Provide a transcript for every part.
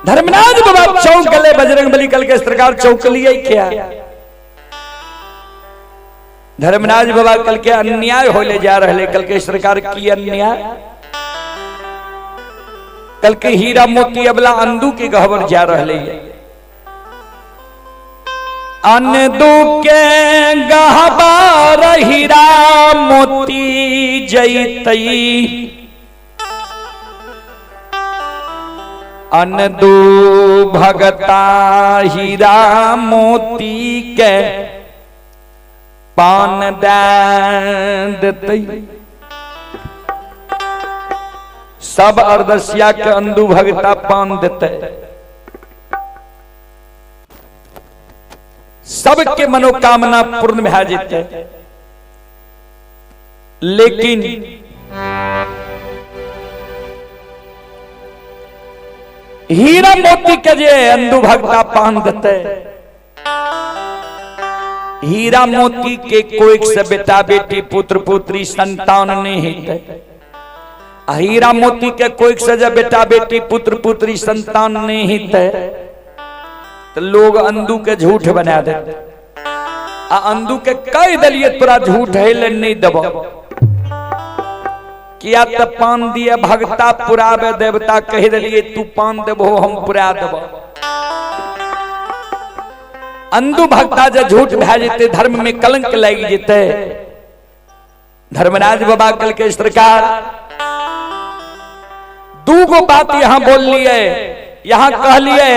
धर्मराज बाबा चौंक गेलै, बजरंग बली कल के सरकार चौंकलिए क्या? धर्मराज बाबा कल के अन्याय होले जा रहे। कल के सरकार की अन्याय? कल के हीरा मोती अबला अंदू के गहबर जा रहे है। अंदू के गहबर हीरा मोती जैतई, अनदू भगता हीरा मोती के पान देतई। सब अरदसिया के अंदू भगता पान देते, सबके मनोकामना पूर्ण भए जेतै। लेकिन हीरा मोती के जे अंदू भगता पान देते, हीरा मोती के कोई से बेटा बेटी पुत्र पुत्री संतान नहीं हेतै। हीरा मोती के कोई से जे बेटा बेटी पुत्र पुत्री संतान नहीं हेतै तो लोग अंदू के झूठ बना देते। आ अंदू के कह दिलिए तोरा झूठ है ले नहीं देबो, किया त पान दिए भगता पुरावे देवता, कह दिलिए तू पान देबो हम पुरा देबो। अंदू भगता जे झूठ भए जेतै, धर्म में कलंक लागि जेतै। धर्मराज बाबा कल के सरकार दू गो बात यहाँ बोल लिए, यहाँ कहलिए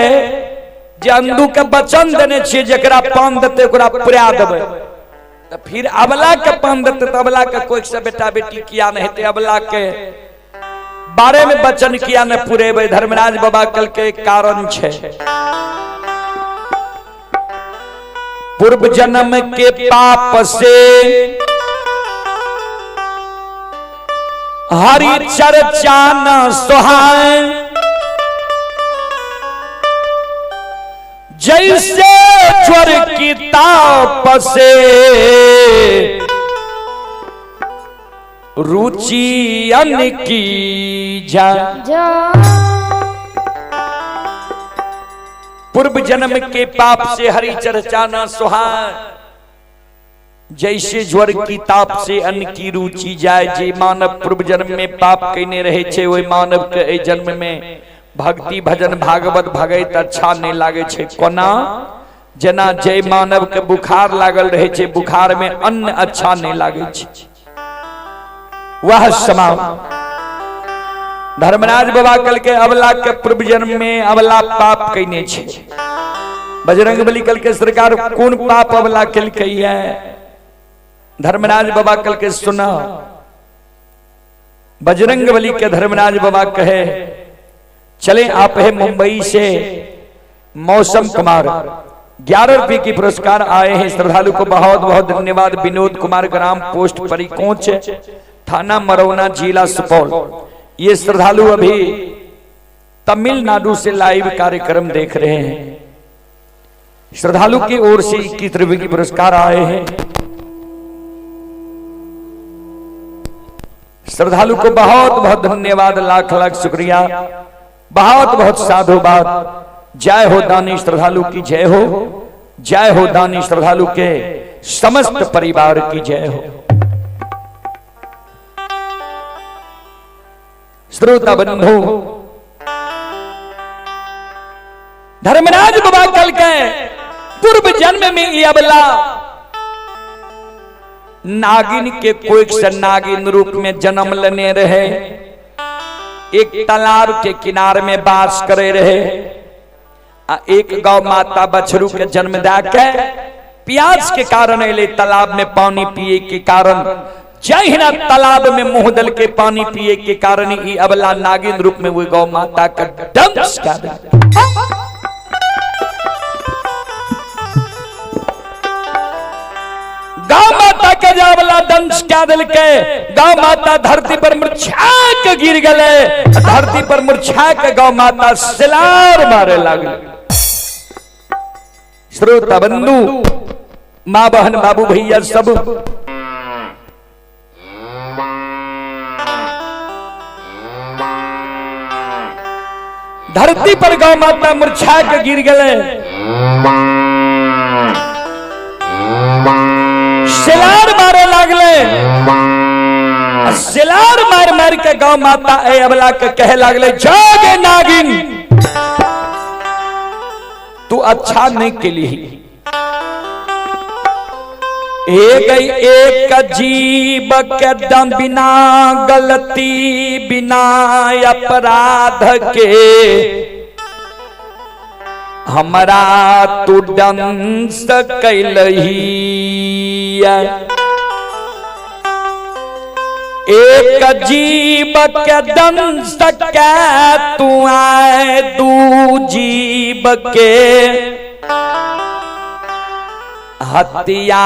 जे अंदू के वचन देने छियै जकरा पान देतै ओकरा पुरा देबै, तऽ फिर अबला के पान देतै तऽ अबला के कोई से बेटा बेटी किया नहीं हेतै, अबला के बारे में वचन किया नहीं पुरेबै। धर्मराज बाबा कल के कारण छै पूर्व जन्म के पाप से हरि चर्चा न सोहाय, जैसे ज्वर की ताप से रुचि अन्न की जा। पूर्व जन्म के पाप से हरि चर्चा न सोहाय, जैसे ज्वर की ताप से अन्न की रुचि जाए। जे मानव पूर्व जन्म में पाप कने रहे छे ओहि मानव के एहि जन्म में भक्ति भजन भागवत भगैत अच्छा नहीं लागे छे। कोना? जेना जय मानव के बुखार लागल रहे छे, बुखार में अन्न अच्छा नहीं लागे छे। वह समा धर्मराज बाबा कल के अबला के पूर्व जन्म में अबला पाप कने छे। बजरंग बली कल के सरकार कोन पाप अबला केलकै है? धर्मराज बाबा कल के सुना, बजरंग बली के धर्मराज बाबा कहे चले आप है मुंबई से मौसम कुमार, 11 रुपये की पुरस्कार आए हैं श्रद्धालु को बहुत बहुत धन्यवाद। विनोद कुमार ग्राम पोस्ट परिकोच थाना मरौना जिला सुपौल, ये श्रद्धालु अभी तमिलनाडु से लाइव कार्यक्रम देख रहे हैं। श्रद्धालु की ओर से 21 रुपये की पुरस्कार आए हैं, श्रद्धालु को बहुत बहुत धन्यवाद, लाख लाख शुक्रिया, बहुत बहुत साधुवाद। जय हो दानी श्रद्धालु की जय हो, जय हो दानी श्रद्धालु के समस्त परिवार की जय हो। श्रोता बंधु, धर्मराज बाबा कल के पूर्व जन्म में ये अबला नागिन के कोई से नागिन रूप में जन्म लेने रहे, एक तालाब के किनारे में वास करे रहे, आ एक गौ माता बछरू के जन्म दे के प्यास के कारण अले तालाब में पानी पिए के कारण, जहिना तालाब में मुंह दल के पानी पिए के कारण ई अबला नागिन रूप में वो गौ माता का डंस कर देलकै। गौ माता के जे अबला दंश कए देलकै, गौ माता धरती पर मुरझा के गिर गेलै, धरती पर मुरझा के गौ माता सिलार मारे लागल। श्रोता बंधु, माँ बहन बाबू भैया सब, धरती पर गौ माता मुरझा के गिर गए। सिलार मारे लागले, सिलार मार मार के गौ माता ए अबला के कहे लागले, जागे नागिन तू अच्छा नहीं के लिए। एक एक जीव के दम बिना गलती बिना अपराध के हमरा तू दंश कैलही। एक जीव के दंश के तू आए दू जीव के हत्या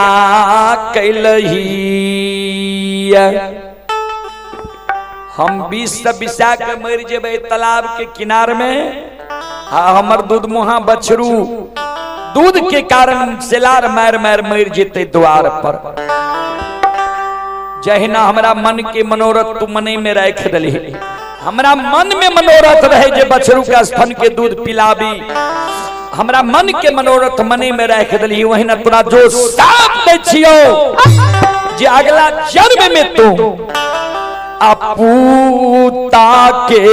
कैलही। हम 20 बिसा के मर जेबै तालाब के किनार में, आ हमर दूध मुहा बछरू दूध के कारण सेलार मार मार मर जेते द्वार पर। जहिना हमरा मन के मनोरथ तू मने में राख दली, हमरा मन में मनोरथ रहे जे बछरू के स्तन के दूध पिलाबी, हमरा मन के मनोरथ मने में राख दली, वही ना तोरा जो साप दे छियो जे अगला जन्म में तू अपूता के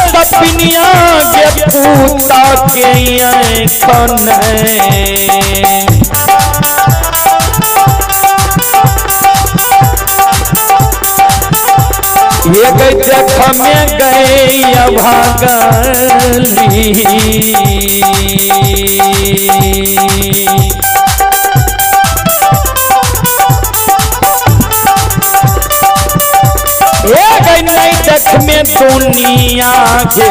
सपनिया के पूता के खन ये देख में गए भागली। ये गई नहीं देख में दुनिया के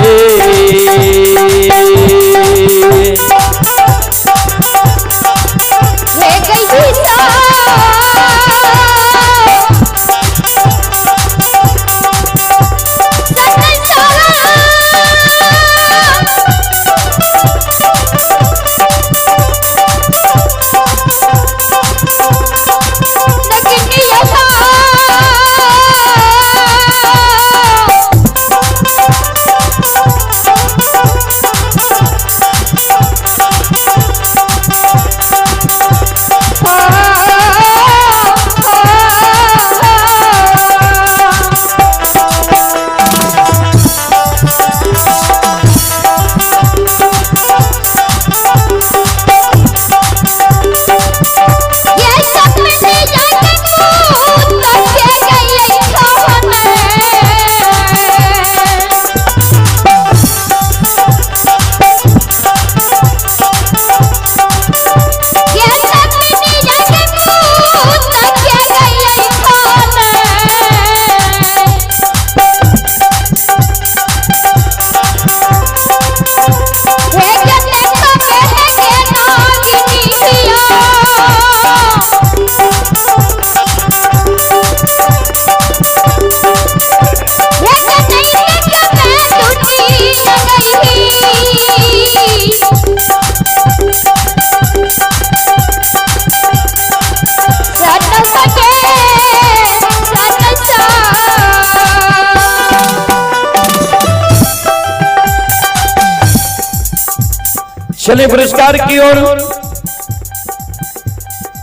चले पुरस्कार की ओर।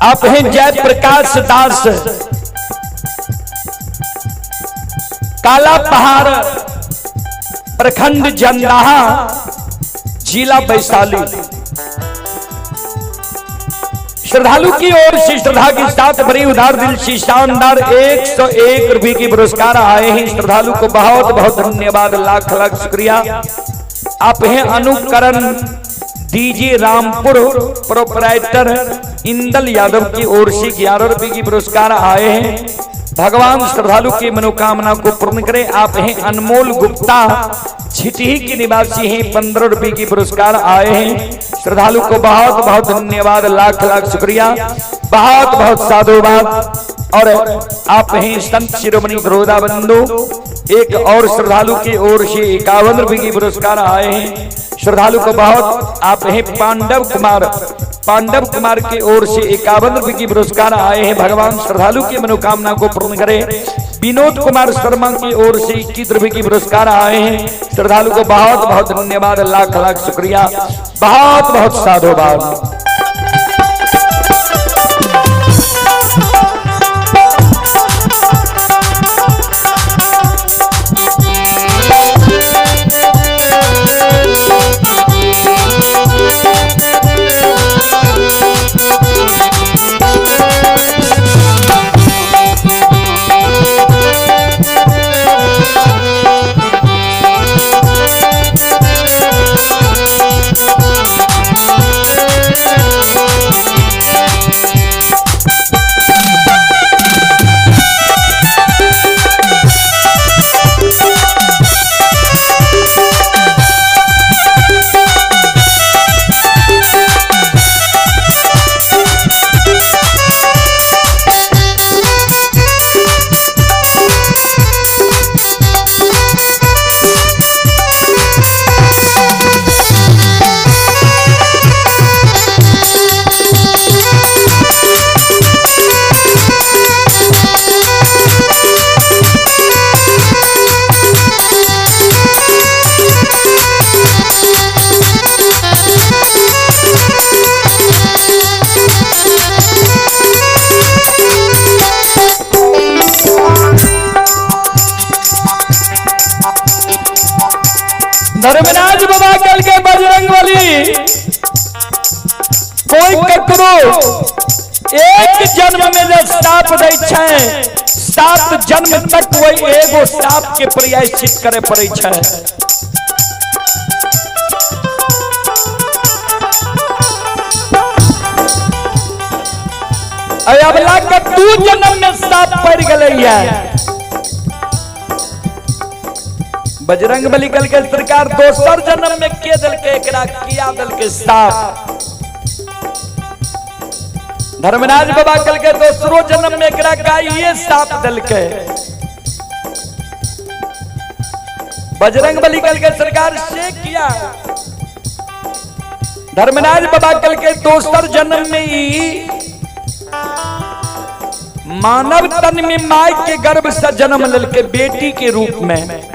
आप हैं जय प्रकाश दास, काला पहाड़, प्रखंड जंदाहा, जिला वैशाली। श्रद्धालु की ओर से श्रद्धा के साथ भरी उदार दिल से शानदार 101 रुपए की पुरस्कार आए हैं। श्रद्धालु को बहुत बहुत धन्यवाद, लाख लाख शुक्रिया। आप हैं अनुकरण डीजे रामपुर प्रोपराइटर इंदल यादव की ओर से 11 रुपए की पुरस्कार आए हैं। भगवान श्रद्धालु की मनोकामना को पूर्ण करें। आप हैं अनमोल गुप्ता, छिटही के निवासी हैं, 15 रुपए की पुरस्कार आए हैं। श्रद्धालु को बहुत बहुत धन्यवाद, लाख लाख शुक्रिया, बहुत बहुत साधुवाद। और आप हैं संत शिरोमणि द्रोदा बंधु, एक और श्रद्धालु की ओर से 51 रुपए की पुरस्कार आए हैं। श्रद्धालु को बहुत। आप हैं पांडव कुमार, पांडव कुमार की ओर से 51 रुपए की पुरस्कार आए हैं। भगवान श्रद्धालु की मनोकामना को पूर्ण करे। विनोद कुमार शर्मा की ओर से 21 रुपए की पुरस्कार आए हैं। श्रद्धालु को बहुत बहुत धन्यवाद, लाख लाख शुक्रिया, बहुत बहुत साधुवाद। धर्मराज बाबा कल के बजरंग बली कोई ककरो एक जन्म में जब साप दै छै, 7 जन्म तक वही एगो साप के प्रायश्चित करे पड़े छै। अबला के 2 जन्म में साप पड़ गए है। बजरंग बली कल के सरकार दोसर जन्म में के दल के एकरा किया दल के साप। धर्मराज बाबा कल के दोसरो जन्म में एकरा गाइये साप दल के। बजरंग बली कल के सरकार से किया। धर्मराज बाबा कल के दोसर जन्म में ही मानव तन में माय के गर्भ से जन्म लल के बेटी के रूप में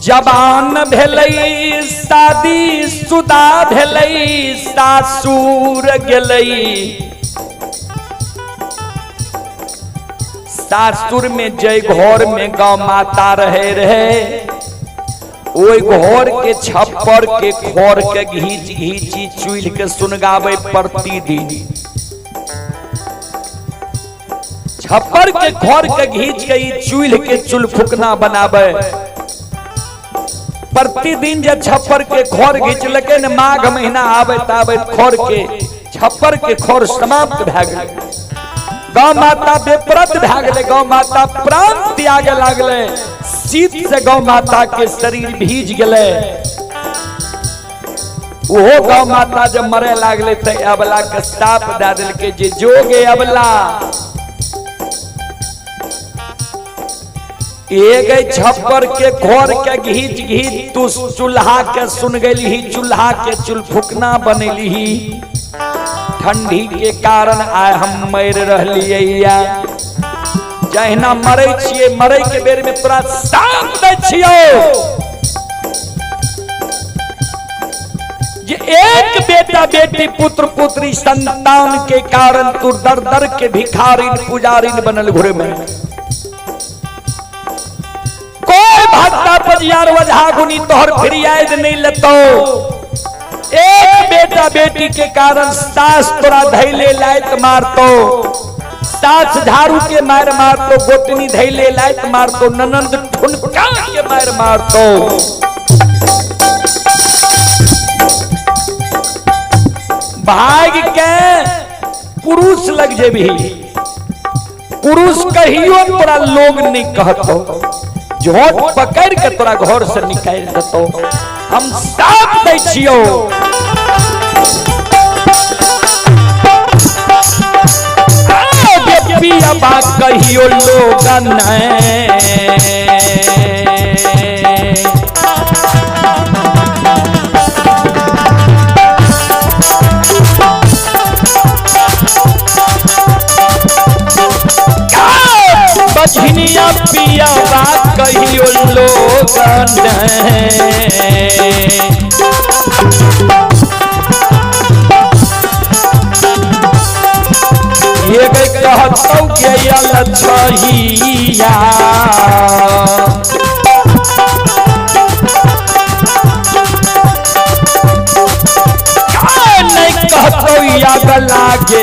जवान भेलै, शादी शुदा भेलै, सासुर गेलै। सासुर में जय घर में गौ माता रहे रहे, ओई घर के छप्पर के खोर के घींच घींची चूल के सुनगावे प्रतिदिन। छप्पर के खोर के घींच के चूल के चूल फुकना बनावे प्रतिदिन। जब छप्पर के खोर घिचलके न माघ महीना आबैत आबैत खोर के छप्पर के खोर समाप्त भए गेलै। गौ माता बेपरत भए गेलै, गौ माता प्राण त्यागे लागलै। शीत से गौ माता के शरीर भीज गेलै। ओहो गौ माता जब मरे लागलै तऽ अबला के साप दए देलकै जे जोगे अबला एक छप्पर के खोर के घींच घींच तू चूल्हा के सुन गई, चूल्हा के चूल फुकना बनेली। ठंडी के कारण आय हम मर रहलियै। जहिना मरे छियै, मरे के बेर में तोरा साप दै छियौ जे एक बेटा बेटी पुत्र पुत्री संतान के कारण तू दर दर के भिखारिन पुजारिन बनल घुरे में। कोई भक्ता पजियार वजहा गुनी तोहर फरियाद नहीं लेतो। एक बेटा बेटी के कारण सास तोरा धैले लायत मारतो, सास झाड़ू के मार मारतो, गोतनी धैले लायत मारतो, ननंद ठुनका के मार मारतो। भाग के पुरुष लग जेबही, पुरुष कहियो तोरा लोग नहीं कहतो, झोट पकड़ के तोरा घर से निकाल देतो। हम साफ दै छियौ। पिया कहियो लोग नहीं। लोगन। ये गई कहतौ के लछहिया नहीं कहतौ याद लागे।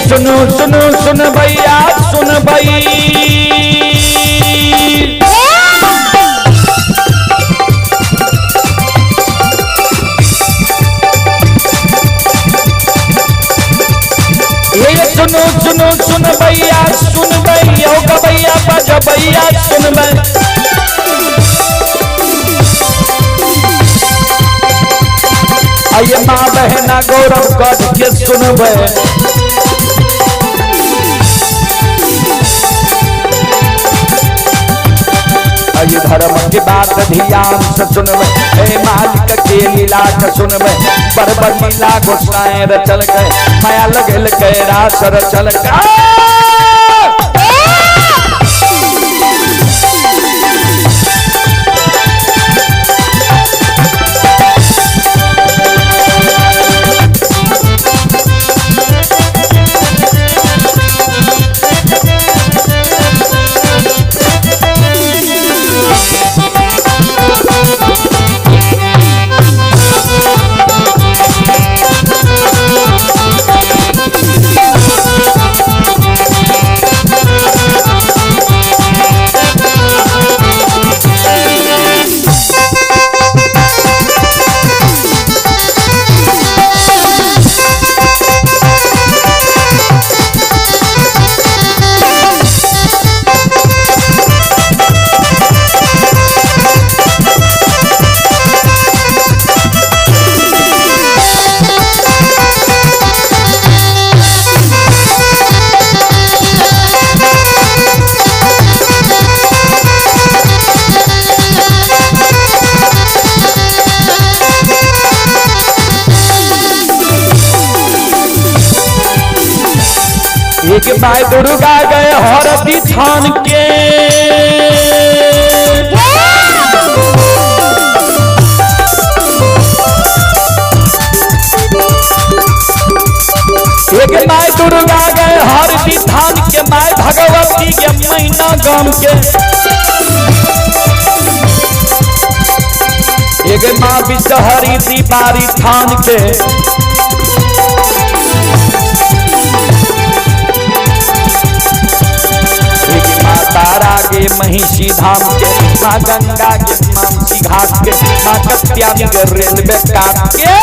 सुनो सुनो सुन भैया सुन भाई, ये सुनो सुनो सुन भैया सुन भैया भैया बज भैया सुन भाई। आइए माँ बहना गौरव कर के सुनबे, धर्म के बात ध्यान से सुनबे, हे मालिक के लीला के सुनबे। बरबर लीला गोसाई रचल गए, माया लगल के रास रचल गए। एक माय दुर्गा गए हरदी थान के, एक माय दुर्गा गए हरदी थान के, my Bhagwati के मैना गाम के, एक माँ विषहरी दीपारी थान के। तारा के महिषी धाम के, माँ गंगा के मानसी घाट के, माँ कत्यानी के रेलवे काट के।